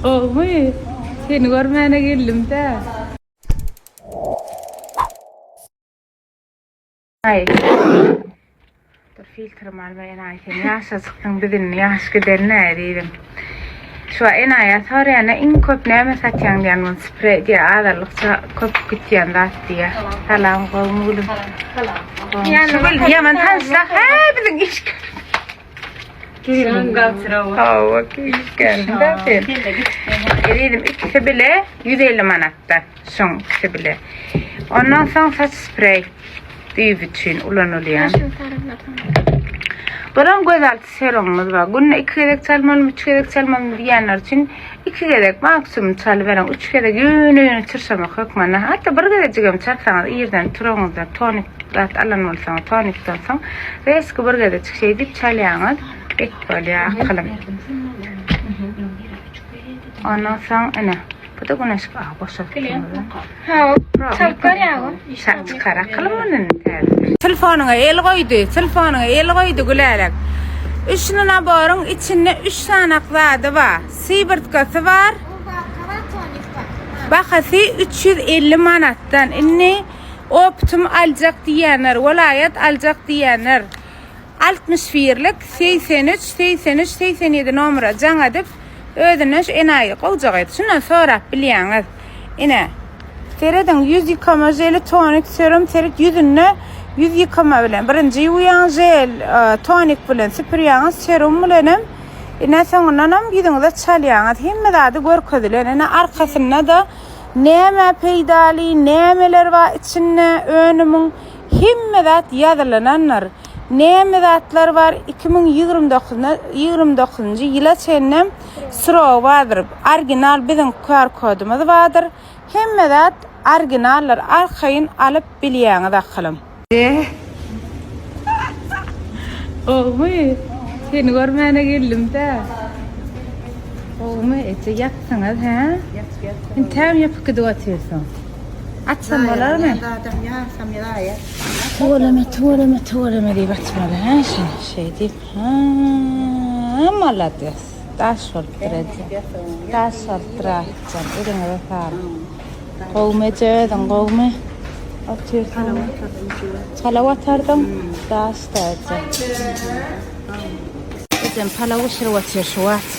Gowmy? Seni görmäne geldim-dä. Aý. Dur filtrimi alma enaýy sen ýaşajyksyň biz indi ýaş giden nä diýdim. Şu enaýa soraýana iň köp näme satýaň diýen bol spreý diýä azarlykça köp gitýän zat diýä. Salam gowmy gülüm. Salam. Şu gül ýaman tanyşsak hä biziň işgär. Hawa işgär. Ezizim ikisi bile 150 manatdan. Şoň ikisi bile. Ondan soň saç spreý düýp üçin ulanylýan. Buram gözalty serumymyz bar. Günde iki gezek çalmalymy, üç gezek çalmalymy diýenler üçin iki gezek maksimum çalyberiň. Üç gezek ýöne-ýöne çyrşamak hökman. Hatda bir gezejigem çalsaňyz irden turaňyzda tonik zat alan bolsaňyz tonikden soň reski bir gezejik şeýdip çalýaňyz. Bet bolýar akylym. Ondan soň ine Bu-da güneş ah boşatdyňyz. Ha, çalyp görýäňmi? Şa çykar akylym muny täze. Telefonyňa el goýdy, telefonyňa el goýdy Gülälek. Üçli naboryň içinde üç sanak zady bar. Sybyrtkasy bar. Bahasy 350 manatdan. Indi optum aljak diýenler, welaýat aljak diýenler 61-lik 83 83 87 nomera jaň edip Özünden şu enaýy gowja gyz. Şundan sorap bilýäňiz. Ine. Serediň, ýüz ýykama jeli, tonik, serum, seret ýüzünde ýüz ýykama bilen. Birinji ýuwýaň jel, e, tonik bilen süpürýäňiz, serum bilenem. Ine soňundanam ýüzüňize çalýaňyz. Hemme zady görkezilen. Ine arkasynda-da näme peýdaly, nämeler bar içinde önümiň hemme zat ýazylandyr. Näme zatlar bar 2029 29-njy ýyla çenlem srogy bardyr. Original biziň QR kodumyz bardyr. Hemme zat originaldyr. Arkaýyn alyp bilýäňiz akylym. Gowmy? Seni görmäne geldim-dä. Gowmy eje ýatsyňyz hä? Intägem ýapyk gidip otyrsyň. Açsam bolarmy? Tüweleme, tüweleme, tüweleme diýip açmaly, hä, şuny şeýdip. Hä, malades. Daş bolupdyr eje. Daş bolupdyr Ahytjan. Eliňize saglyk. Gowumy eje özüň, gowumy? Otyrsyň. Çala batardyň. Daş-da eje. Ejem palaw bişirip otyr şu wagt.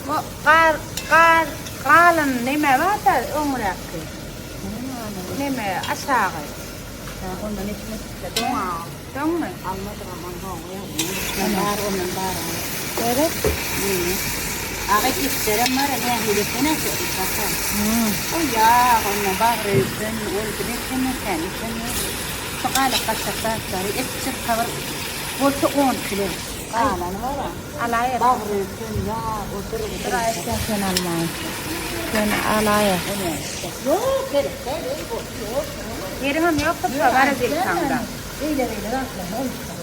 Bu gar, gar, galan neme bar-da öňräkki. Neme aşagy. Ondan etmedikde doň a. Doňmy? Almadygam onsoň ýa. Bar ondan bar. Seret. Aga etlerem bar nähili eken şu bakar. O ýag ondan bagry öýken ol bile eken eken. Şu galak gaçak zatlary etjek bir bolsa 10 kilo. Galany bar. Alaýar. Bagry öýken ýag odur. Bir aýtýan sen almaýyn. Sen alaýar. Ýok gerek däl ey bu. Ýok. Ýeriňem ýok gyzma morozelkaňda. Beýle beýle zatlar bolupdyr.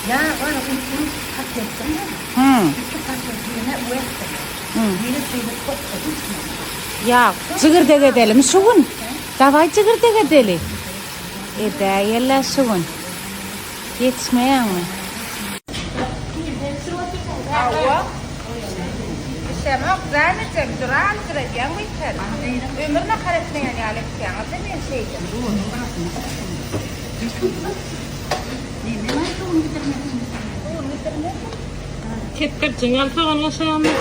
Ýa bar un un paketden bar. Hum. Iki paket ýene uetdir. Biri şeýle topda düşmedi. Ýa jigirdek edelimi şu gün? Daway jigirdek edeli. Edäýeli şu gün. Ýetişmeýäňmi? Hawa. Bişemok, Zähmetjem, duran aljyradýaň beter. Ömür nahar etmeýän ýaly etýäňiz-de men şeýdip. Kepdirjiň ýaly sogan goşaýaňmy?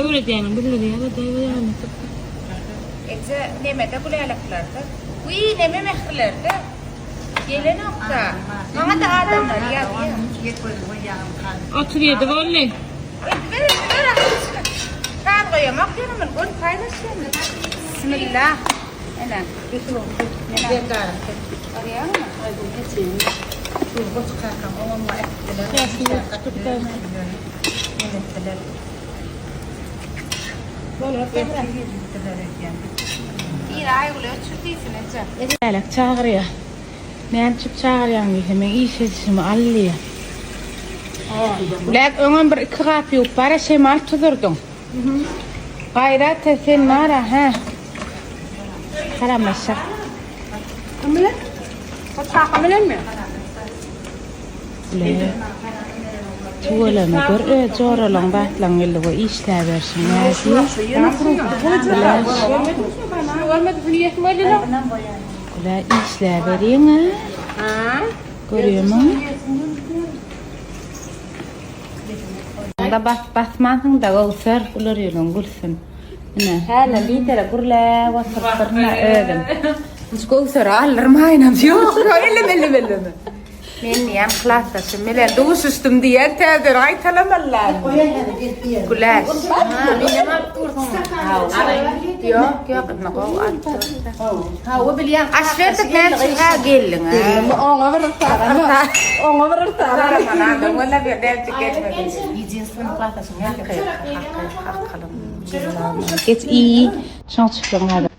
Öwredýäniň bildirýär-de ýaly. Eje nemede güläleklerdi. Wiý neme mähirlerde. Gelenokda. Maňa-da adamlar ýazýar. 37 boldy. Ediber ediber ahyry çykyp. Saz goýamak ýöne men göni paýlaşýan. Bismillah. Ene. Görýäňmi? Biri Aýgüle öçür diýsin eje. Lälek çagyrýar. Näme üçin çagyrýaň diýse, meň iş edişimi al diýýär. Lälek öňem bir iki gap ýuwup bar-a şemal tuzurdyň. Gaýrat et sen bar-a, hä. Salamlaşjak. Kim bilen? O kaka bilenmi? Bile. Tüweleme gör öz joralaň zatlaň geldi we işläberşiň näzi. Bile işläberiň a. Görýämiň? Da bas basmansyň da Göwser güler ýüzüň gülsün. Ine häli lidere gürläp oturypdyryn özüm. Hiç Göwseri aldyrmaýynam ýok. Elleme elleme elleme. Men diýýän klasdaşym bilen duşuşdym diýýän täzeden gaýtalamalylar. Güläş. Menem alyp dursuň. Ýok, ýok, indi gowy alyp dursun. Hawa bilýän. Aş berdik näme üçin hä geldiň a? Oňa bir yrsaram. Oňa bir yrsaram. Единственный klasdaşym ýaňky. Geç iý. Şoň çykyň häzir.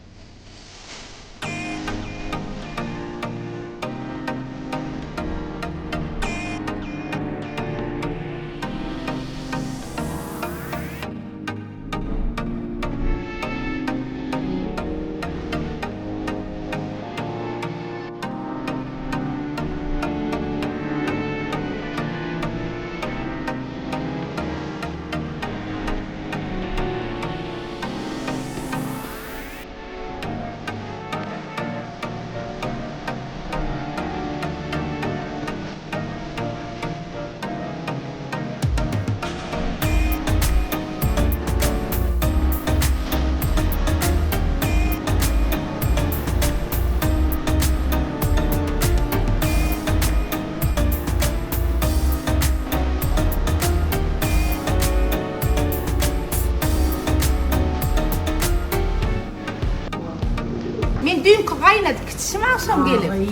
Men düýnki gaýnadyp kiçişim agşam gelip. Aý,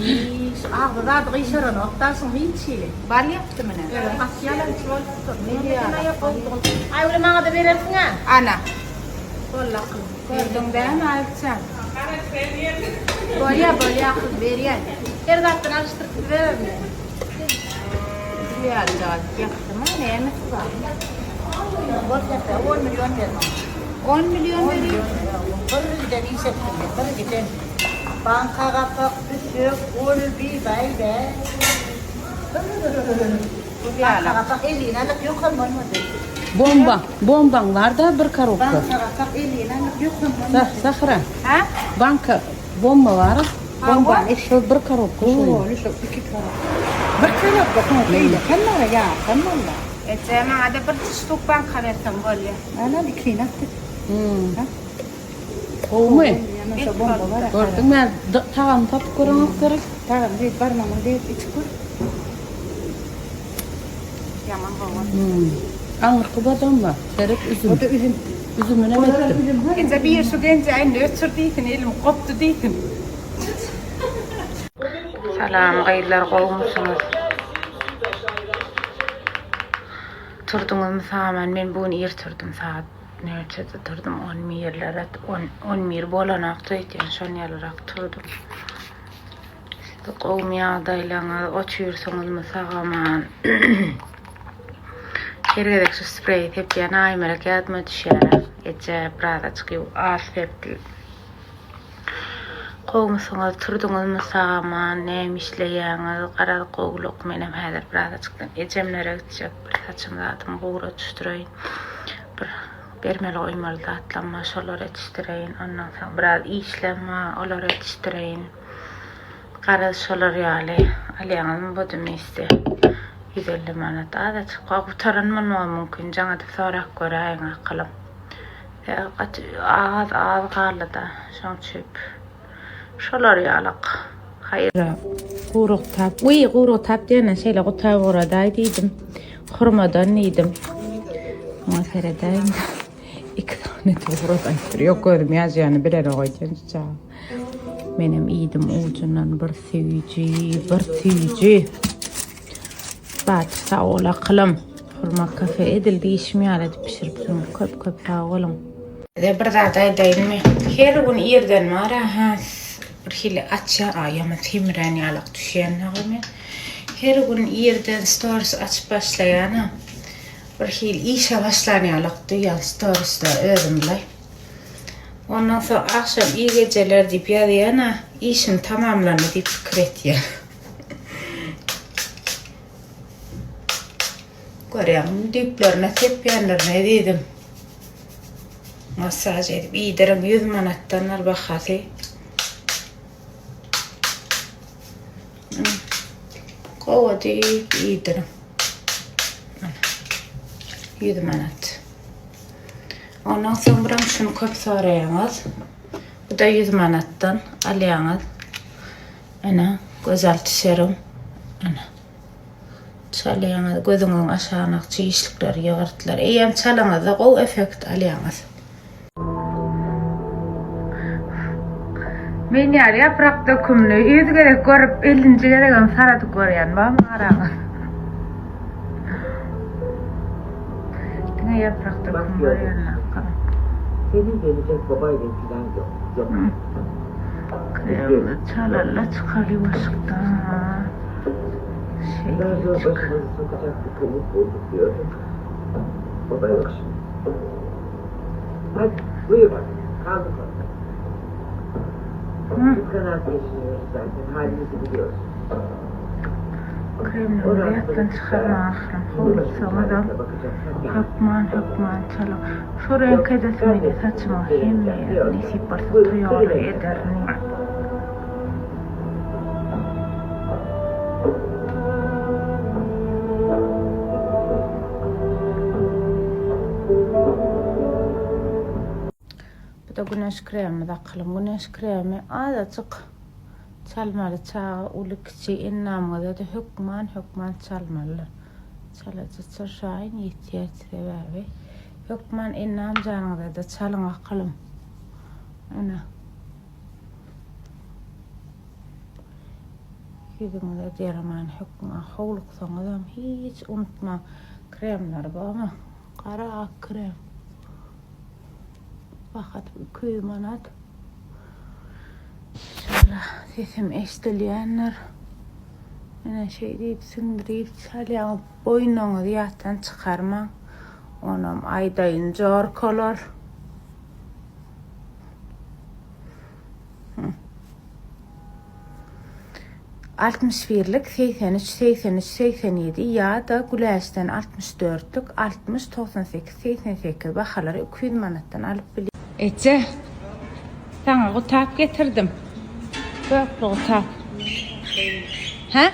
şu agzy zady gyşaranok daşyň hiç hili. Bal ýapdy mine. Özem gaty ýalançy bolupdyr. Aýgül maňa-da berersiň-ä. Ana. Boldy akylym. Gördüň dämi Aýça? Bolýa, bolýa akylym berýän. Her zatdan alyşdyryp gidiberermi? Ýaljak ýakdymy? Nämesi bar? Bol sepe, on million ber maňa. On million berýin. Bir giden iş etdim men, bir giden. Banka gapak, düşek, gol, bi, baý, bä. Banka gapak elini alyp ýokam bolmady. Bomba, bombaň bar-da bir korobka. Banka gapak elini alyp ýokam bolmady. Sahra. Ha? Banka bomba bar. Bomba. Şol bir korobka şol. Doly şol iki korobka. Bir korobka soň beýlekem bar, ýarsam bolýar. Eje, maňa-da bir ştuk banka berseň bolýar. Al al ikini atdyk. Gowumy? Şo bomba bar. Gördüňmi? Tagamy tapyp göreňok gerek. Tagamy diýip barmagyňy degip içip gör. Ýaman gowy. Aňyrky badam bar. Seret üzüm. O-da üzüm. Üzüminem etdim. Eje bir şu genje indi öçür diýsin, elim gopdy diýsin. Salam gyzlar gowumysyňyz? Turduňyzmy saman men bu gün ir turdum saat näçede turdum on birlere on on bir bolanokdy öýdýän şon ýalyrak turdum. Siz gowumy ýagdaýlaryňyz otyrsyňyzmy sagaman Her gezek şu spreýi sepýän Aýmelek ýadyma düşýär. Eje birazajyk ýuw az sep diýip. Gowumysyňyz turduňyzmy sagaman näme işleýäňiz garaz gowulyk menem häzir birazajykdan ejemlere gitjek bir saçym zadymy guradyşdyraýyn bir bermeli goýmaly zatlam bar şolary etişdireýin ondan soň biraz işlem bar olary etişdireýin garaz şolar ýaly alýaňyzmy budumisti 150 manat azajyk gutaran bolmagy mümkin jaň edip sorap göräýiň akylym. Gaty az az galdyda şoň üçin şolar ýalak haýyr. Guruk tap wiý guruk tap diýende şeýle gutap ugradaý diýdim. Hurmadan diýdim. Muňa seredäýiň. Iki sany ugradaýypdyr. Ýok gözüm ýaşýany bilenok öýdýän şu çaga. Menem iýdim ujundan bir süýji, bir süýji. Batyr sag bol akylym. Hurma kafe edil diýişim ýaly edip bişiripsiň. Köp köp sag boluň. Size bir zat aýdaýynmy? Her gün irden bar-a, hä, bir hili açýan, a ýaman semrän ýalak düşýän dagy men. Her gün irden stories açyp başlaýan-a. Bir hili işe başlan ýalak duýýan storiesde özüm-le. Ondan soň agşam iyi geceler diýip ýazýan-a, işim tamamlandy diýip pikir etýän. Görýäňmi, düýplerine sepýänlerini ezizim. Massaž edip iýdiriň 100 manatdandyr bahasy. Gowy diýip iýdiriň. 100 manat. Ondan soň biram şuny köp soraýaňyz. Bu da 100 manatdan alýaňyz. Ana, gözalty serum. Ana. Çalýaňyz, gözüňiziň aşagyna çişlikler, ýygyrtlar. Eýýäm çalaňyzda gowy effekt alýaňyz. Men ýaly ýaprak dökümli 100 gezek görüp, 50-nji gezegem saradyp görýän barmy araňyz? Diňe ýaprak döküm görýänler. Senin gelecek babayla filan yok. Yok. Kremli çalalla çykaly başykdan. Daha zor başımızı sokacak bir kılık bulduk diyorduk. Baba yok şimdi. Hadi buyur bak. Kaldık orada. Biz kanaat geçiniyoruz zaten. Halimizi biliyoruz. Kremli ýatdan çykarma ahyrym. Howluksaňyzam hökman hökman çalyň. Şu reňk edesim gelýär saçyma hemme ýeri nesip bolsa toýaly ederin. Bu da güneş kremimiz akylym. Güneş kremi azajyk çalmaly çaga uly kiçi endamyňyza-da hökman hökman çalmalydyr. Çalaja çyrşaýyn ýetýär sebäbi. Hökman endam janyňyza-da çalyň akylym. Ene. Ýüzüňize derman hökman howluksaňyzam hiç unutmaň kremler barmy? Gara ak krem. Bahasy 200 manat. Inşallah sesim eşidilýändir. Ine şeý diýip siňdirip çalýaňyz. Boýnuňyzy ýatdan çykarmaň. Onam aýdaýyn jorkalar. 61-lik 83 83 87 ýa-da Güläçden 64-lük 60 98 88 bahalary 200 manatdan alyp bilýär. Eje, saňa gutap getirdim. Gökli gutap. Hä?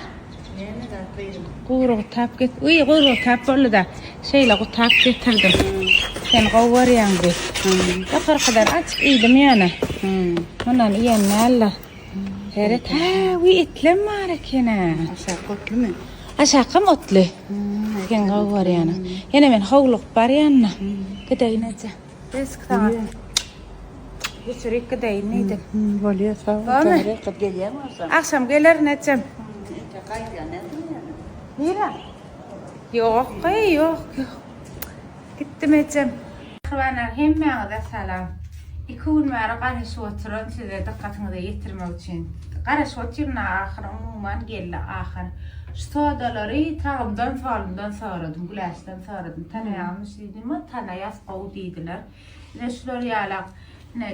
Gury gutap get. Uý, gury gutap boldy-da. Şeýle gutap getirdim. Sen gowy görýäň diýip. Ýokarkydan açyk iýdim ýöne. Mundan iýen däl-de. Seret, hä, wiý, etlem bar eken-ä. Aşak otlumy? Aşakam otly. Sen gowy görýäniň. Ýene men howlugyp barýan-da. Gideýin eje. Risk saňa. Geçirik gideýin diýdim. Bolýar, sag bol. Bolmy? Gelýäň bolsa. Agşam gelerin ejem. Gaýdýan nädip ýöne? Nirä? Ýok, gyý, ýok, ýok. Gitdim ejem. Mähribanlar hemmäňize salam. Iki gün bäri garaşyp oturan size dykgatyňyza ýetirmek üçin. Garaşyp otyryn ahyr umuman geldi ahyr. Şu sodalary tagymdan solumdan soradym, Güläçden soradym. Tanaýaňyzmy şu diýdim, tanaýas gowy diýdiler. Ine şular ýalak. Ine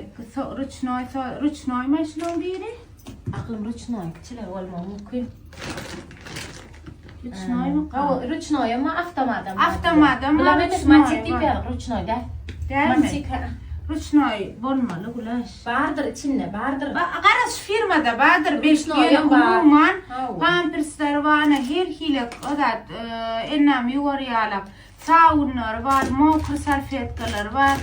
ruçnoý, ruçnoýmy şularyň biri? Aklym ruçnoý kiçiler bolmagy mümkin. Ruçnoýmy? Hawa, ruçnoý ama awtomadam. Awtomadam Bular ruçnoý. Matik diýip ýazyk, ruçnoý däl. Dälmi? Matik. Ruçnoý bolmaly Güläş. Bardyr içinde, bardyr. Garaz şu firmada bardyr. Ruçnoýam bar. Umuman pampersler bar, her hili o zat, ennam ýuwar ýalak. Sabunlary bar, mokry salfetkalary bar,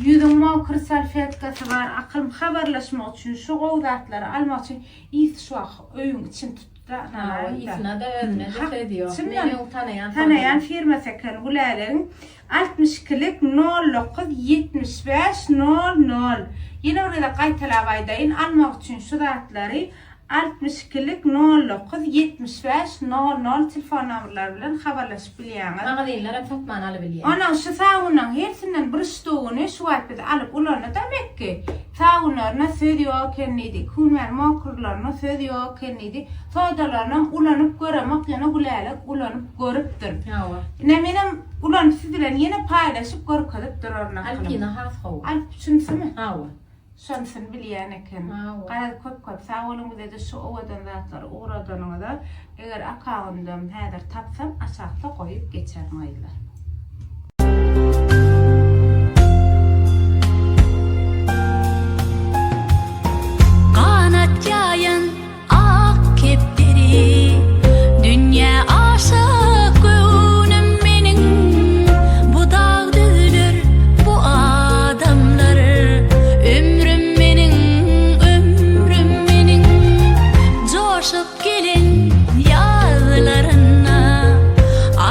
ýüzüň mokry salfetkasy bar, akylym habarlaşmak üçin şu gowy zatlary almak üçin ysy şu wagt öýüň içini tutdy-da Hawa, ysyna-da özüne-de söz ýok. Çyndan Men öň tanaýan tanaýan firmasy eken Gülälegiň 62-lik 09 75 00. Ýene bir gezek gaýtalap aýdaýyn, almak üçin şu zatlary 62-lik 09 75 00 telefon nomerlary bilen habarlaşyp bilýäňiz. Magazinler hem satman alybilýär. Onuň şu sabunyň hersinden bir ştugyny şu wagt biz alyp ulandy-da Mekge. Sabunlaryna söz ýok eken diýdi. Künbär mokrularyna söz ýok eken diýdi. Sodalarynam ulanyp göremok ýöne Gülälek ulanyp görüpdir. Hawa. Ine menem ulanyp siz bilen ýene paýlaşyp görkezip duraryn akylym. Alpina has gowy. Alp şunsamy? Hawa. Şonsyny bilýän eken. Garaz köp köp sag boluň bizede şu owadan zatlary ugradanyňyza. Eger akawundam häzir tapsam aşakda goýup geçerin gyzlar. Ganat ýaýan ak kepderi Dünýä aşyk göwnüm meniň Bu dag düzler, bu adamlar Ömrüm meniň, ömrüm meniň Joşup gelen ýazlaryna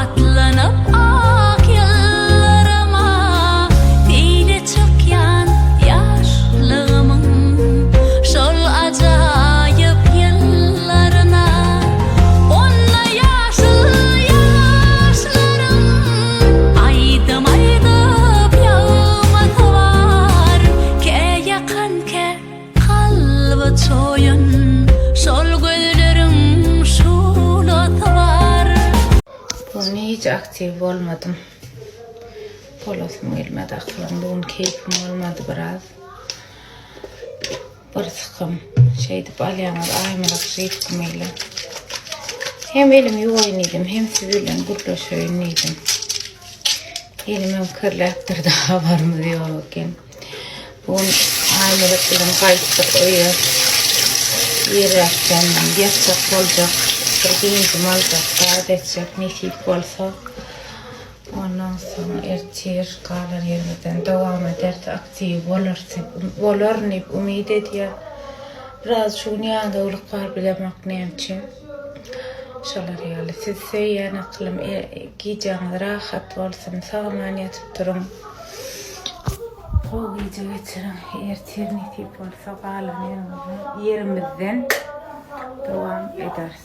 Atlanyp ak ýyllaryma Seýle çykýan ýaşlygymyň Şol ajaýyp ýyllaryna Onda ýaşyl ýaşlaryň Aýdym aýdyp ýagmasy bar Kä ýakan kä kalby çoýan Şol gözleriň şuglasy bar. Bu gün hiç aktiw bolmadym. Bolasym gelmedi aklym. Bu gün keýpim bolmady biraz. Bir sykym. Şeýdip alýaňyz aýmylyk žitkim ile. Hem elimi ýuwaýyn diýdim, hem siz bilen gürleşeýin diýdim. Elimem kirläpdir-de habarymyz ýok eken. Bu gün Aýmyrat bilen gaýtdyk öýe. Irräkden ýatjak boljak. Bir dynjym aljak, zat etjek nesip bolsa. Ondan soň ertir galan ýerimizden dowam ederis, aktiw bolarys, bolaryn diýip umyt edýän. Biraz şu gün ýadawlyk bar bilemok näme üçin. Şolar ýaly. Sizi söýýän akylym. Gijäňiz rahat bolsun. Sag-aman ýatyp turuň. Gowy gije geçiriň. Ertir nesip bolsa galan ýerimizden dowam ederis.